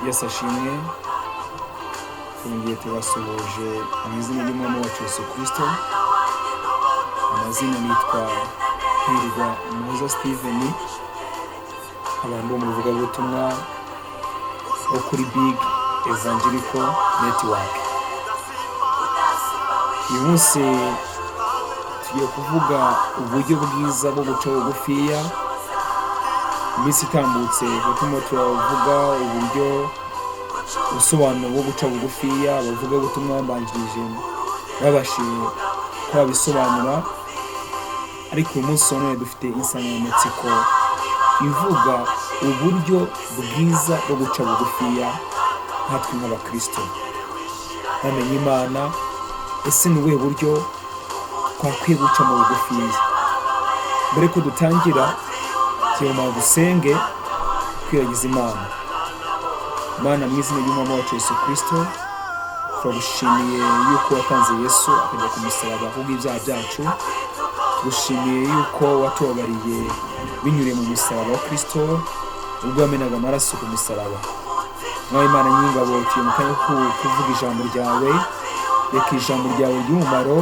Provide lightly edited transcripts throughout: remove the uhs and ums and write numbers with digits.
Yesu ashimwe. Twongeye tubasuhuje mu izina ry'Umwami wacu Yesu Kristo. Amazina nitwa Hirwa Muhoza Steven, abantu bo mu ivugabutumwa wo kuri Big Evangelical Network. Uyu munsi tugiye kuvuga uburyo bwiza bwo guca bugufiya. Iminsi itambutse turimo turavuga uburyo ubusobanuro bwo guca bugufiya, abavugabutumwa babanjirije babashije kuba babisobanura, ariko uyu munsi wa none dufite insanganyamatsiko ivuga uburyo bwiza bwo guca bugufiya nkatwe nk'abakristo bamenye Imana. Ese ni ubuhe buryo twakwiye guca mu bugufiya? Mbere ko dutangira, tugiye dusenge twiragiza Imana. Imana, mu izina ry'Umwami wacu Yesu Kristo, turagushimiye yuko watanze Yesu akajya ku musaraba kubw'ibyaha byacu. Tugushimiye yuko watubabariye binyuriye mu musaraba wa Kristo ubwo wamenaga amaraso ku musaraba. Mwami Imana nyingabo, tuye mu kanya ko kuvuga ijambo ryawe. Reka ijambo ryawe ry'umumaro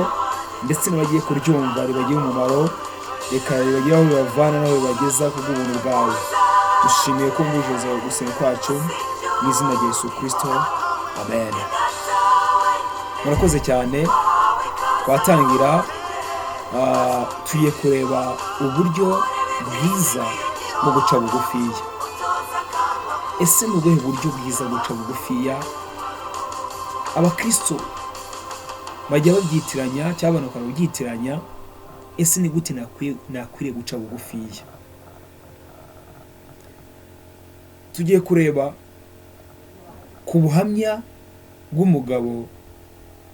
ndetse n'abagiye kuryumva ribagire umumaro, reka ribagire aho ribavana n'aho ribageza kubw'ubuntu bwawe. Dushimiye ko wumvise gusenga kwacu mu izina rya Yesu Kristo, amen. Murakoze cyane. Twatangira, tugiye kureba uburyo bwiza bwo guca bugufiya. Ese ni ubuhe buryo bwiza bwo guca bugufiya? Abakristo bajya babyitiranya cyangwa abantu bakabyitiranya. Ese ni gute nakwiriye guca bugufiya? Tugiye kureba ku buhamya bw'umugabo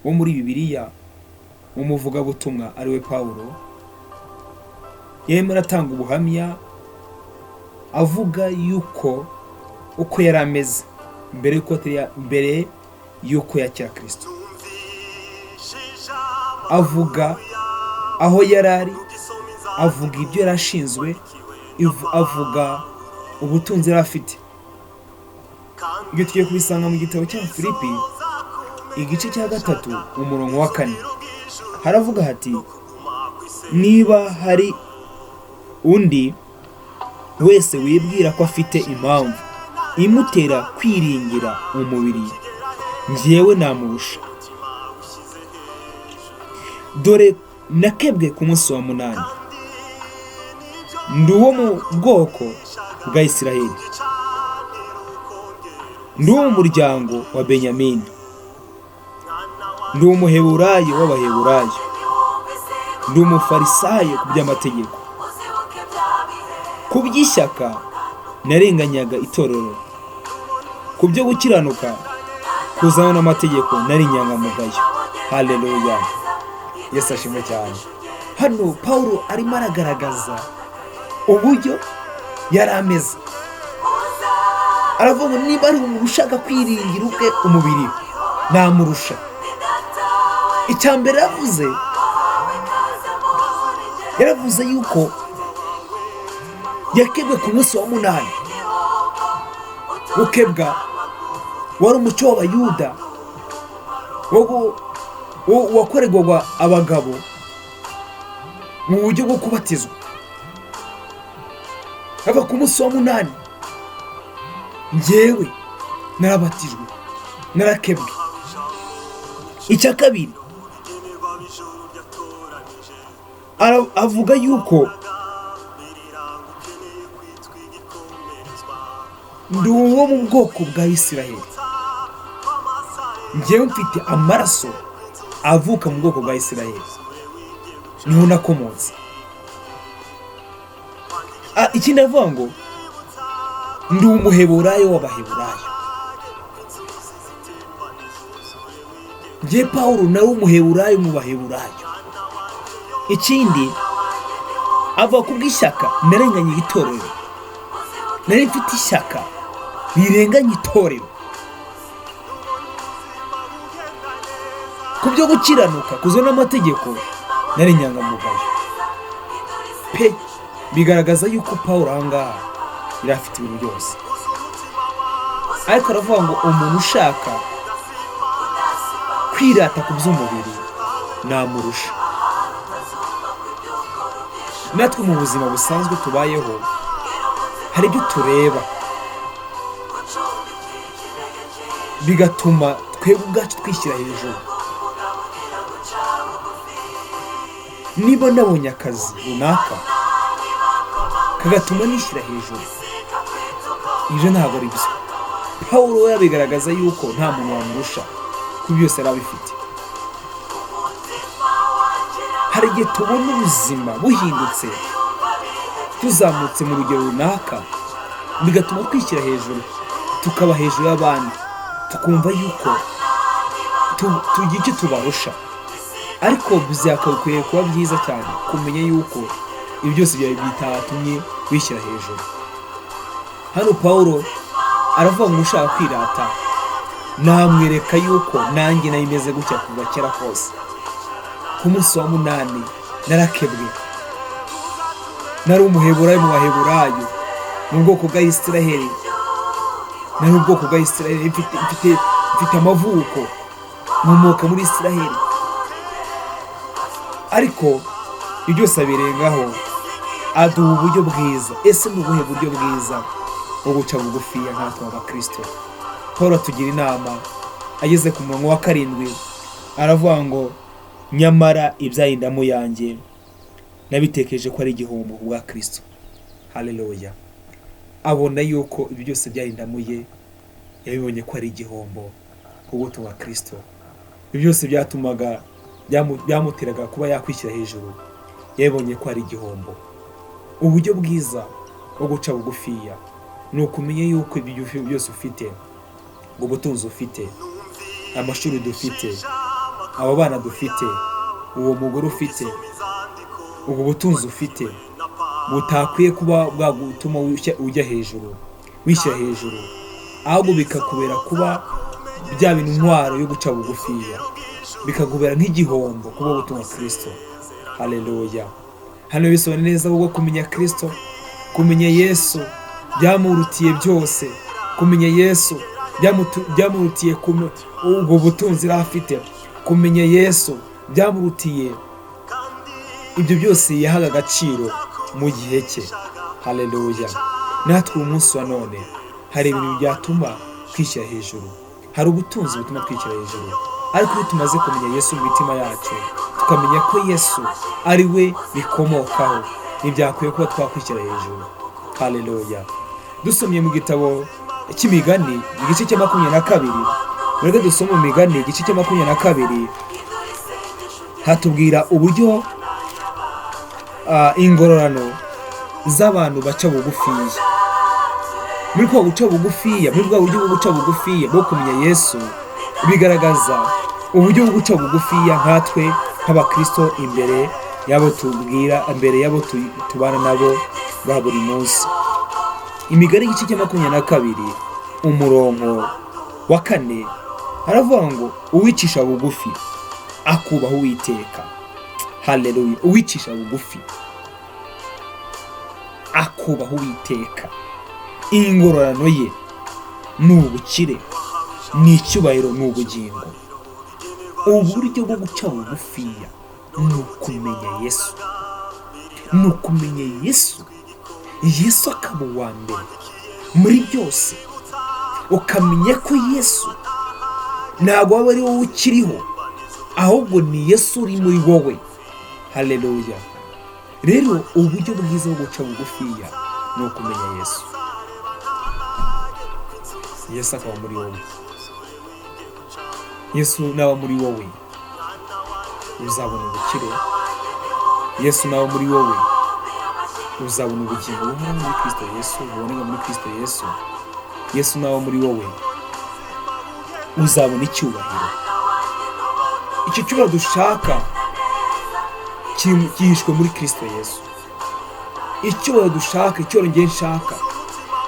wo muri Bibiliya w'umuvugabutumwa, ariwe Pawulo. Yarimo aratanga ubuhamya avuga yuko uko yari ameze mbere yuko yakira Kristo, avuga aho yari ari, avuga ibyo yari ashinzwe, avuga ubutunzi yari afite. Ibyo tugiye kubisanga mu gitabo cya Filipi, igice cya 3, umurongo wa 4. Haravuga hati: niba hari undi wese wibwira ko afite impamvu imutera kwiringira umubiri, njyewe namurusha. Dore nakebwe ku munsi wa 8, ndi uwo mu bwoko bwa Isiraheli, ndi uwo mu muryango wa Benyamini, ndi umuheburayo w'abaheburayo, ndi umufarisayo ku by'amategeko, ku by'ishyaka narenganyaga itorero, ku byo gukiranuka kuzana n'amategeko nari inyangamugayo. Haleluya, Yesu ashimwe cyane. Hano Pawulo arimo aragaragaza uburyo yari ameze. Aravuga ngo niba ari umuntu ushaka kwiringira ubwe umubiri, namurusha. Icya mbere yavuze, yaravuze yuko yakebwe ku munsi wa 8. Gukebwa wari umuco w'Abayuda wakorerwaga abagabo mu buryo bwo kubatizwa. Ava ku munsi wa 8, njyewe narabatijwe, narakebwe. Icya kabiri, avuga yuko ndi uwo mu bwoko bwa Isiraheli, njyewe mfite amaraso avuka mu bwoko bwa Isiraheli, niho nakomotse. Ikindi avuga ngo ndi umuheburayo w'abaheburayo. Njye Pawulo nawe umuheburayo mu baheburayo. Ikindi avuga ku bw'ishyaka narenganye itorero, nari mfite ishyaka rirenganye itorero ku byo gukiranuka kuzana n'amategeko, nari inyangamugayo pe. Bigaragaza yuko Pawulo aha ngaha Yari afite ibintu byose, ariko aravuga ngo umuntu ushaka kwirata ku by'umubiri namurusha. Natwe mu buzima busanzwe tubayeho hari ibyo tureba bigatuma twebwe ubwacu twishyira hejuru. Niba nabonye akazi runaka kagatuma nishyira hejuru, ibyo ntabwo ari byo. Pawulo we abigaragaza yuko nta muntu wamurusha kuko byose yari abifite. Hari igihe tubona ubuzima buhindutse, tuzamutse mu rugero runaka, bigatuma twishyira hejuru, tukaba hejuru y'abandi, tukumva yuko tugira icyo tubarusha. Ariko byakwiye kuba byiza cyane kumenya yuko ibi byose bitatumye wishyira hejuru. Hano Pawulo aravuga ngo ushaka kwirata namwereka yuko nanjye nayo imeze gutya kuva kera kose. Ku munsi wa 8 narakebwe, nari umuheburayo mu baheburayo, mu bwoko bwa Isiraheli, nari ubwoko bwa Isiraheli, mfite amavuko, nkomoka muri Isiraheli. Ariko ibyo byose abirengaho, aduha uburyo bwiza. Ese ni ubuhe buryo bwiza bwo guca bugufiya nkatwe abakristo? Paul atugira inama ageze ku murongo wa 7, aravuga ngo nyamara iby'indamu yanjye nabitekereje ko ari igihombo ku bwa Kristo. Haleluya. Abona yuko ibyo byose by'indamu ye yabibonye ko ari igihombo ku bwa Kristo. Ibyo byose byatumaga byamuteraga kuba yakwishyira hejuru, yabibonye ko ari igihombo. Uburyo bwiza bwo guca bugufiya ni ukumenya yuko ibyo byose ufite, ubutunzi ufite, amashuri dufite, abo bana dufite, uwo mugore ufite, ubwo butunzi ufite butakwiye kuba bwagutuma ujya hejuru, wishyira hejuru, ahubwo bikakubera kuba bya bintu intwaro yo guca bugufiya, bikakubera nk'igihombo kuba ubutumwa Kristo. Haleluya. Hano bisobanura neza ahubwo kumenya Kristo, kumenya Yesu byamurutiye byose. Kumenya Yesu byamurutiye ubwo butunzi yari afite. Kumenya Yesu byamurutiye ibyo byose yahaga agaciro mu gihe cye. Haleluya. Natwe uyu munsi wa none hari ibintu byatuma twishyira hejuru, hari ubutunzi butuma twishyira hejuru, ariko iyo tumaze kumenya Yesu mu mitima yacu, tukamenya ko Yesu ari we bikomokaho, ntibyakwiye kuba twakwishyira hejuru. Haleluya. Dusomye mu gitabo cy'Imigani igice cya 22, mureke dusome mu Migani igice cya 22, hatubwira uburyo ingororano z'abantu baca bugufiya. Muri kwa guca bugufiya, muri bwa buryo bwo guca bugufiya bwo kumenya Yesu, bigaragaza uburyo bwo guca bugufiya nkatwe nk'abakristo imbere y'abo tubwira, imbere y'abo tubana nabo ba buri munsi. Imigani igice cya 22 umurongo wa 4 aravuga ngo uwicisha bugufi akubaha Uwiteka. Haleluya. Uwicisha bugufi akubaha Uwiteka, ingororano ye ni ubukire, ni icyubahiro, ni ubugingo. Uburyo bwo guca bugufiya ni ukumenya Yesu, ni ukumenya Yesu, Yesu akaba uwa mbere muri byose. Ukamenya ko Yesu ntabwo waba ari wowe ukiriho, ahubwo ni Yesu uri muri wowe. Haleluya. Rero uburyo bwiza bwo guca bugufiya ni ukumenya Yesu, Yesu akaba muri wowe. Yesu naba muri wowe uzabona ubukire, Yesu naba muri wowe uzabona ubugingo buhoraho muri Kristo Yesu, buboneka muri Kristo Yesu. Yesu naba muri wowe uzabona icyubahiro. Icyo cyubahiro dushaka gihishwe muri Kristo Yesu. Icyubahiro dushaka, icyubahiro ngiye nshaka,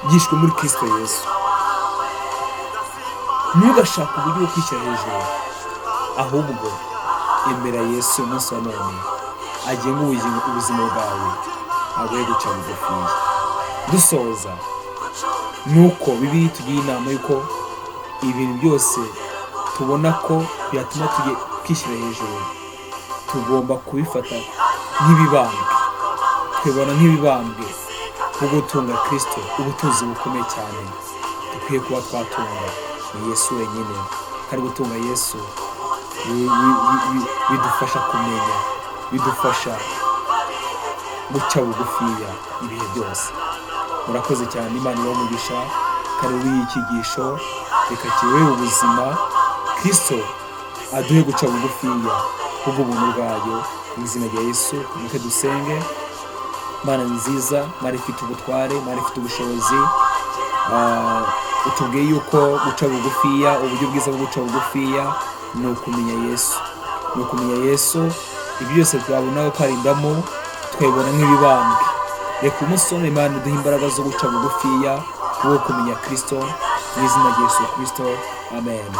gihishwe muri Kristo Yesu. Ntugashake uburyo bwo kwishyira hejuru, ahubwo emera Yesu umunsi wa none agenga ubuzima bwawe, aguhe guca bugufiya. Dusoza, Ni uko Bibiliya itugira inama y'uko ibintu byose tubona ko byatuma twishyira hejuru, tugomba kubifata nk'ibibambwe, twibona nk'ibibambwe bwo gutunga Kristo. Ubutunzi bukomeye cyane dukwiye kuba twatunga ni Yesu wenyine, kandi gutunga Yesu bidufasha kumenya, bidufasha guca bugufiya ibihe byose. Murakoze cyane, Imana ibahe umugisha. Kandi w'iyi cyigisho reka kibe ubuzima, Kristo aduhe guca bugufiya kubw'ubuntu bwayo, mu izina rya Yesu. Mureke dusenge. Mana nziza, Mana ifite ubutware, Mana ifite ubushobozi, utubwiye yuko guca bugufiya, uburyo bwiza bwo guca bugufiya ni ukumenya Yesu, ni ukumenya Yesu. Ibyo byose twabona ko ari indamu, tukabibona nk'ibibambwe. Reka umunsi umwe Imana iduhe imbaraga zo guca bugufiya, wo kumenya Kristo, mu izina rya Yesu Kristo, amen.